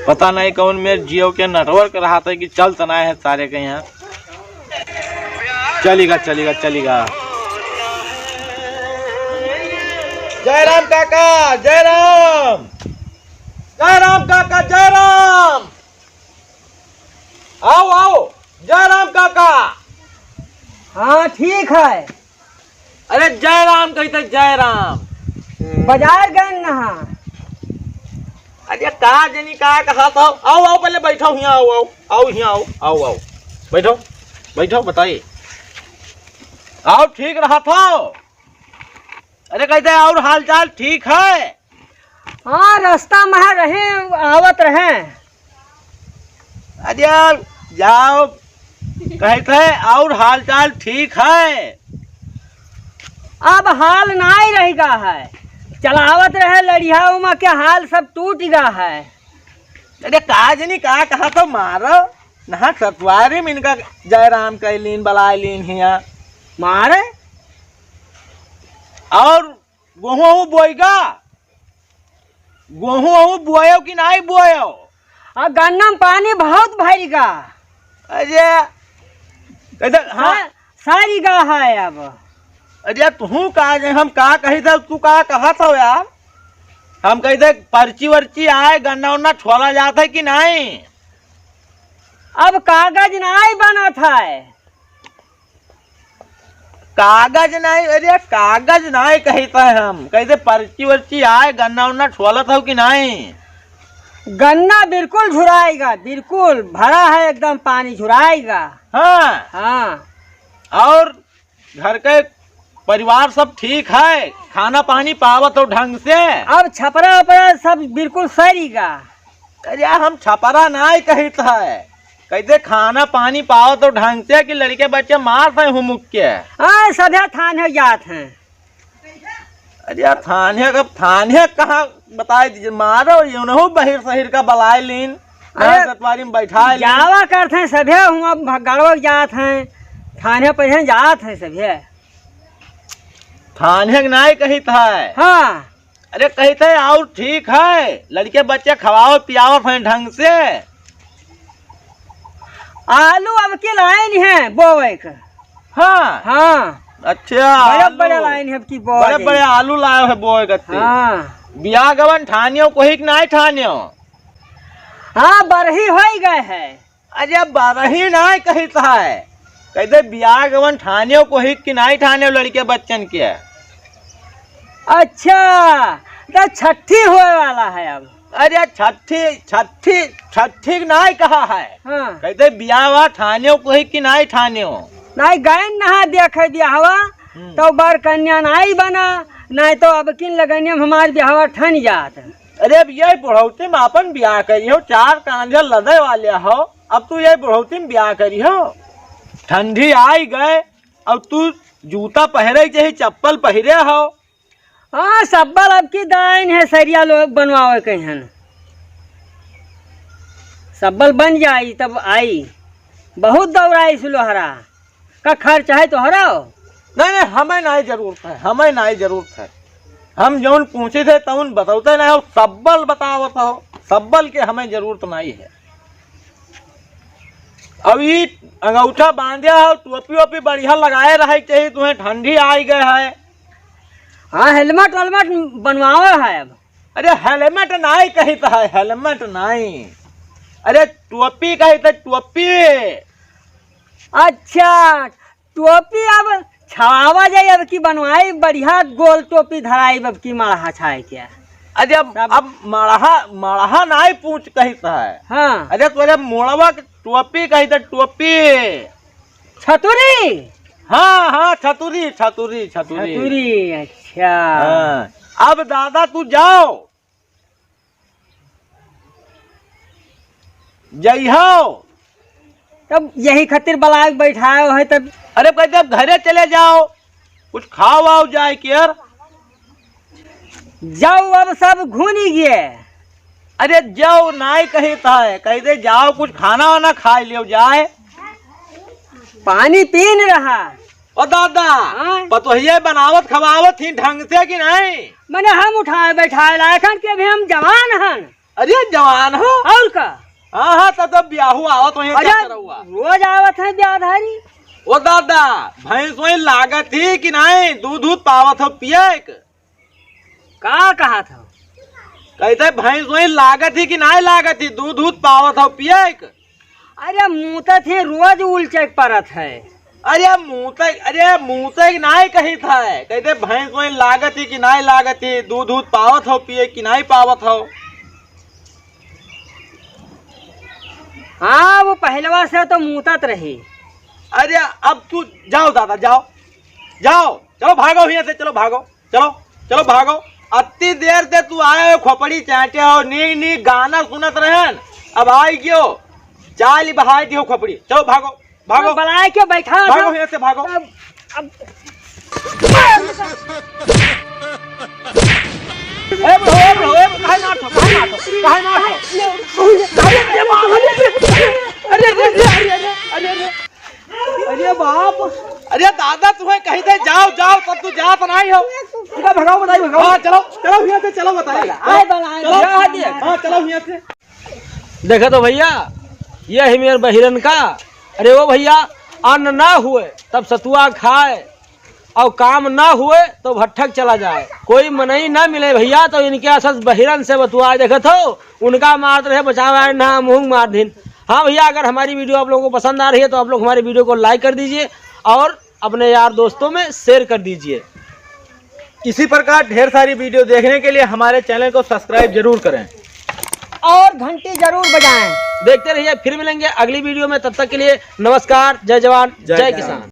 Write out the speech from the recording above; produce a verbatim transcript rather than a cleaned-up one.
पता नहीं कौन मेर Jio के network रहत है कि चलत नाहीं है सारे के यहाँ। चलिगा, चलिगा, चलिगा। जय राम काका, जय राम। जय राम काका, जय राम। आओ, आओ, जय राम काका। हाँ, ठीक है। अरे जय राम कहित है, जय राम। बाजार गए नहा। अरे का जनी का कहत हो? आओ, आओ, पहले बैठो, हियाँ आओ, आओ, आओ, हियाँ आओ, आओ, आओ, बैठो, बैठो, बताइए। आओ, ठीक रहत हो? अरे कहित है, और हाल चाल ठीक है? हाँ, रास्ता में रहे, आवत रहे। अरे यार, जाओ, कहित है, और हाल चाल ठीक है? अब हाल नाई रहिगा है, चलावत रहे लड़िया उमा के हाल सब टूटिगा है। अरे का जनी का कहत हो मारो, नहा सतवारी में इनका जयराम कैलीन, बलाय लीन हिया। मारे? और गोहूँ बोएगा? गोहूँ बोएउ कि नाई बोएउ? आ गन्ना में पानी बहुत भरिगा। अरे, इधर, हाँ। सा-, सारिगा है अब। अरे, तू का जे हम का कही था, तू का कहत हो यार? हम कही थे पर्ची वर्ची आए, गन्ना उन्ना छोला जात है कि नाई? अब कागज नाई बनत है। कागज नाई, अरे कागज नाई कहित है हम। कहित है पर्ची वर्ची आए, गन्ना उन्ना छोलत हो कि नाई? गन्ना बिल्कुल झुराइगा, बिल्कुल भरा है एकदम, पानी झुराइगा। हाँ। हाँ। और घर के परिवार सब ठीक है, खाना पानी पावत हो ढंग से? अब छपरा उपरा सब बिल्कुल सरिगा। अरे यार, हम छपरा नाई कहित है, कहित है खाना पानी पावत हो ढंग से कि लड़के बच्चे मारत हैं हुमुक के? हाँ, सभे थाने जात हैं। अरे यार, थाने का, थाने कहाँ बताए दीजिए, मारो, ये उन्हों बहिर सहिर का बलाए लीन, अरे, गाँव सतवारी में बैठाए लीन। जावा करत हैं सभे, हुआ भ-, गड़वा जात हैं, थाने पर हैं, जात हैं सभे। थाने के नाई कहित है। हाँ। अरे कहित है और ठीक है, लड़के बच्चे खवावत पियावत हैं ढंग से। आलू अब के लाइन है बोवे के। हाँ। हाँ। अच्छा, बड़े आलू। बड़े लाइन है अब की बोवे बड़े के। बड़े आलू लाए है बोवे के। हाँ। बियाह गवन ठानियो कोही के नाई ठानियो? हाँ, बरही होई गए है। अरे बरही नाई कहित है, कहित है बियाह गवन ठानेउ कोही कि नाई ठानेउ लड़के बच्चन के। अच्छा, तो छठी होए वाला है अब। अरे छठी, छठी, छठी के नाई कहा है। हाँ। कहित है बियाह वा ठानेउ कोही कि नाई ठानेउ। नाई गए नहा देखे बियाहवा, हम्म। तो बर कन्या नाई बना, नाई तो अब किन लगनिया में हमार बियाहवा ठन जात। अरे अब यही बुढ़ौती में अपन बियाह करी हो, चार कांधे लदे वाले हो, अब तू यही बुढ़ौती में बियाह करी हो। ठंडी आई गए, अब तू जूता पहिरे के चाही, चप्पल पहिरे हो। हाँ, सब्बल अब की दाइन है, सरिया लोग बनवावे के हन। सब्बल बन जाई तब आई, बहुत दौड़ाई सुलोहरा। का खर्च है तोहरा? नहीं, नहीं, हमें नहीं जरूरत है, हमें नहीं जरूरत है। हम जौन पूछे थे तौन बतौते नहीं हो, सब्बल बतावत हो, सब्बल के हमें जरूरत नहीं है। अब ई अंगूठा बांधे हो, टोपी ओपी बढ़िया लगाए रहे के चाहिए, तुम्हें ठंडी आई गए है। हाँ, हेलमेट वेलमेट बनवावे है अब। अरे हेलमेट नाई कहित है, हेलमेट नाई। अरे टोपी कहित है, टोपी। अच्छा, टोपी अब छवावा जाई, अब की बनवाई बढ़िया गोल टोपी धराई, अब की मड़हा छाए के। अरे अब, तब अब मड़हा, मड़हा नाई पूछ कहित है। हाँ। अरे तोरे मोड़वा के टोपी कहित है, टोपी। छतुरी? हाँ, हाँ, छतुरी, छतुरी, छतुरी। छतुरी, अच्छा। हाँ। अब दादा तू जाओ। जइहो। तब यही खातिर बलाए बैठाए है तब। अरे कहते अब घरे चले जाओ, कुछ खाओ आओ जाए के यार। जाओ अब सब घूनी गए। अरे जाओ नाई कहित है, कहित है जाओ कुछ खाना वाना खाए लियो जाए। पानी पीन रहा। ओ दादा, हाँ? पतोहिया बनावत खवावत ही ढंग से कि नहीं? मने हम उठाए बैठाए लायकन के अभी हम जवान हन। अरे जवान हो। और का? हाँ, हाँ, तब, तब बियाहू आवत होइहैं, अरे, चाचा रउआ। रोज आवत है बियाहधारी। ओ दादा, भैंस वही लागत ही कि नाहीं, दूध, दूध पावत हो पिएक? का कहत हो? कहते भैंस वही लागत ही कि नाहीं लागत ही, दूध, दूध पावत हो पिएक? अरे मूतत ही, रोज उलचेक परत है। अरे मूतक, अरे मूतक नाहीं कहित है, कहते भैंस वही लागत ही कि नाहीं लागत ही, दूध, दूध पावत हो पिएक कि नाहीं पावत हो? हाँ, वो पहलवा से तो मूतत रही। अरे, अब तू जाओ दादा, जाओ, जाओ, चलो भागो हियाँ से, चलो भागो, चलो, चलो भागो। अत्ती देर से तू आए हो, खोपड़ी चाटे हो, नीक नीक गाना सुनत रहन, अब आई गयो, चाल बहाई दियो खोपड़ी, चलो भागो। भागो। अब बलाए के बैठा भागो, था। हियाँ से भागो। अब, अब ए बुढ़ऊ, ए बुढ़ऊ, ए बुढ़ऊ, काहे मारत हो, काहे मारत हो, काहे मारत हो? अरे, अरे, अरे, अरे, अरे, अरे, अरे, अरे, अरे, अरे, अरे, अरे बाप। अरे दादा, तुहैं कहित है जाओ, जाओ, तब तू जात नाहीं हो। इनका भगाओ, बताई, भगाओ। हाँ, चलो, चलो, हियाँ से चलो, बताई। आए बलाए, चलो। जा दिया। हाँ, चलो, हियाँ से। देखा तो भइया, ये ही मेर बहिरन का। अरे वो भइया, अन्न ना हुए तब सतुआ खाए, और काम ना हुए तो भट्ठक चला जाए। कोई मनई ना मिले भइया तो इनके असस बहिरन से बतुआए। देखत हो, उनका मारत रहे बचावे आए ना, मुँह मार दिन। हाँ भइया, अगर हमारी video आप लोगों को पसंद आ रही है तो आप लोग हमारी video को like कर दीजिए और अपने यार दोस्तों में share कर दीजिए। इसी प्रकार ढेर सारी video देखने के लिए हमारे channel को subscribe जरूर करें। और घंटी जरूर बजाएं। देखते रहिए, फिर मिलेंगे अगली video में। तब तक के लिए नमस्कार, जय जवान, जय जय जवान। किसान।